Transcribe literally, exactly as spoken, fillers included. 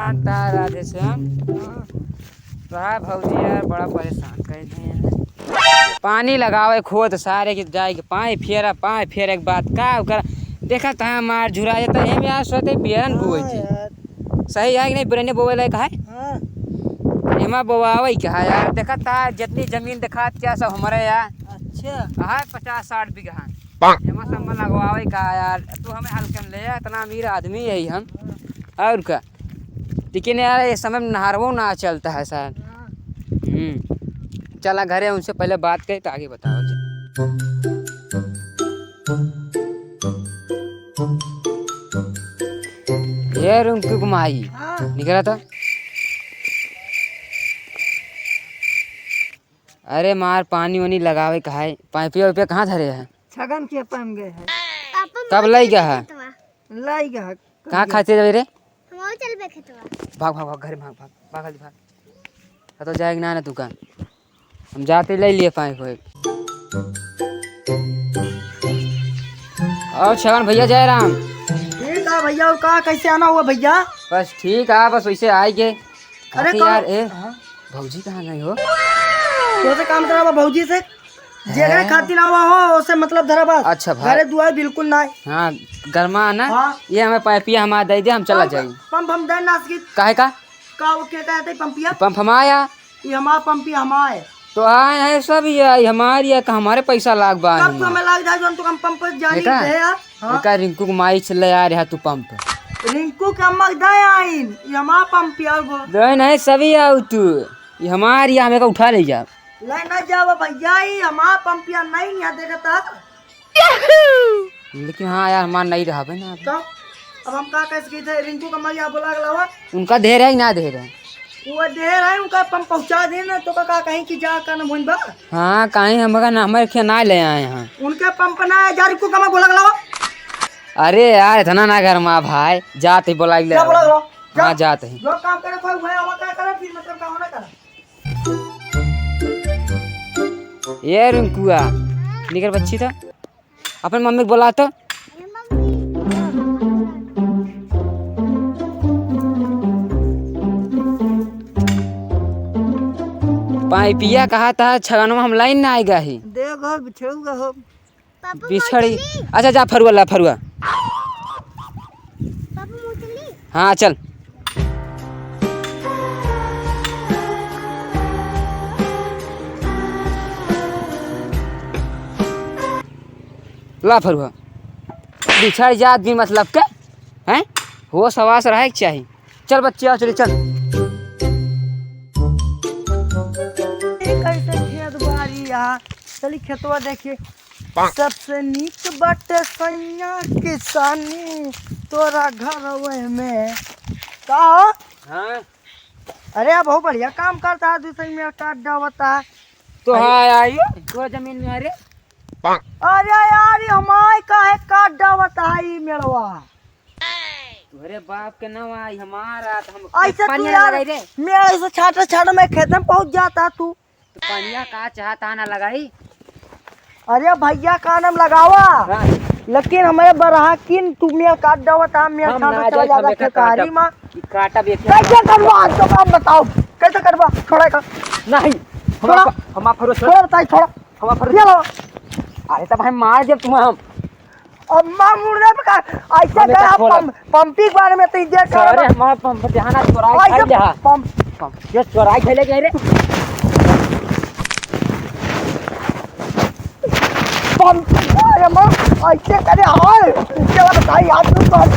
शांता राधे श्याम। हाँ। तो हाँ भौजी यार, बड़ा परेशान कर दिए हैं। पानी लगावे खोद सारे के जाए के पाए फेरा, पाए फेरा के बाद का ओकर देखत है हमार झुरा जाता है। हम यार सोते बियन हाँ बोए थे। यार। सही है कि नहीं? बिरने बोवे लायक है? हाँ। एमा बोआवे के है यार, देखत है जितनी जमीन देखात क्या सब हमारे यार। अच्छा। है पचास साठ बीघा। एमा सब में लगवावे का यार, तू हमें हल्के में ले जा, इतना अमीर आदमी है हम। हाँ। और का? लेकिन यार, ये समय में नहरवो ना चलता है सर। हाँ। हम्म। चला घरे, उनसे पहले बात करी तो आगे बताओ। ये रिंकू के माई। हाँ। निकला था। अरे मार, पानी वानी लगावे का है, पाइपिया वाइपिया कहाँ धरे है? छगन के पाम गए है। पापा, कब लाई गया है? लाई गया है। कहाँ खाते जावे रे? हम और चलबे खेतवा। भाग, भाग, भाग, घरे भाग, भाग, भाग, जल्दी भाग। आ तो जाएगा ना, ना दुकान। हम जाते ले लिए पाइप वाइप। और छगन भैया, जय राम। ठीक है भैया, और का, कैसे आना हुआ भैया? बस ठीक है, बस वैसे आए गए। अरे अरे कौन? यार, ए, हाँ? भौजी कहाँ गई हो? कैसे काम करावा भौजी से? जेकरे हैं? खातिर आवा हो, ओसे मतलब धरा बस। अच्छा भाई। घरे दुआर बिल्कुल ना है। हाँ, गरमा ना। हाँ। ये हमें पाइपिया हमार दे दे, हम चला पंप, जाई। पंप हम दे ना सकी। काहे का? का वो के कहते पंपिया? पंप हमार या। ये हमार पंपिया हमार है। तो आए हैं सब ये, ये हमार या का हमारे पैसा लाग बा तब तो एमा। हमें लाग जाए, जौन तो हम पंप जानी बेटा, है यार। हाँ। एका रिंकू के माई से ले आ रहा तू पंप। रिंकू के अम्मा के दे आइन, ये हमार पंपिया वो। दे नहीं सभी आओ तू, ये हमार या, हमें का उठा ले जा। ले ना जावा भैया, ई हमार पंपिया नहीं, यहाँ देखता। लेकिन हाँ यार, हमार नहीं रहबे ना अभी। तो अब हम का कह सकी थे, रिंकू का मैया बोला के लावा। उनका देर है कि ना देर है? वो देर है, उनका पंप पहुँचा दे ना, तो का, का कहीं कि जा का ना भुन बा। हाँ, कहीं हमका ना, हमारे खेत ना ले आए हैं। उनके पंप ना है, जा रिंकू का मैं बोला के लावा। अरे यार, इतना ना गरमा भाई, जात ही बोला के ले क्या बोला के लावा। लावा? जा। हाँ, जात ही। जो काम करे कोई वह आवा का करे, फिर मतलब का होना करे। ए रिंकुआ, निकर बच्ची तो, अपन मम्मी के बोला तो। पाइपिया कहा था, छगनवा हम लाइन ना आएगा ही। देखो, बिछेउगा हो। पापा बिछड़ी। मछली। अच्छा, जा फरुआ ला, फरुआ। पापा मछली। हाँ, चल। ला फरुआ। बिछड़ जात भी मतलब के, हैं? होश हवास रहे के चाही। चल बच्चे, आओ, चली, चल। ये कैसे खेत बाड़ी यार? चली खेतवा देखिए। सबसे नीक बाटे सैया किसानी तोरा घरवे में। का हो? हाँ। अरे, बहुत बढ़िया काम करता है, दूसरी में काट डावता। तो अरे। हाँ, आई तो जमीन में, अरे। अरे यार, ये हमारे काहे काट डावता है, ये मेड़वा? तोहरे बाप के नाम आई हमारा, तो हम ऐसे तू पानी ना यार, लगाई रे। मेरे से छाट छाट में खेत में पहुंच जाता तू। तो पनिया का चाहता ना लगाई? अरे भैया का नाम लगावा, हाँ। लेकिन हमारे बरहा किन तू मेल काट डावत, हम मेल हम छाट ना चला जाई, जाता हमें का खेतारी काटब? मा। ई काटब एक कैसे करवा? आज तो काम बताओ, कैसे करवा? छोड़ा का। नहीं, छोड़ा। हमार फ-, हमार फरो छोड़ा। छोड़ा बताई, छोड़ा। हमार फरो ये लो। अरे तब हम मार देब तुम्हें हम। अम्मा मुर्गा पे का, ऐसे हमें करा तो छोड़ा। पम-, पंपी के बारे में तो इज्जत छोड़ा। अरे हमार पंप ध्यान आ, चोराई ऐसे खाई ले हा। पंप, पंप। ये चोराई खेले गए रे। पंप, अरे माँ, ऐसे करे हाय। इसके बाद भाई याद नहीं कर।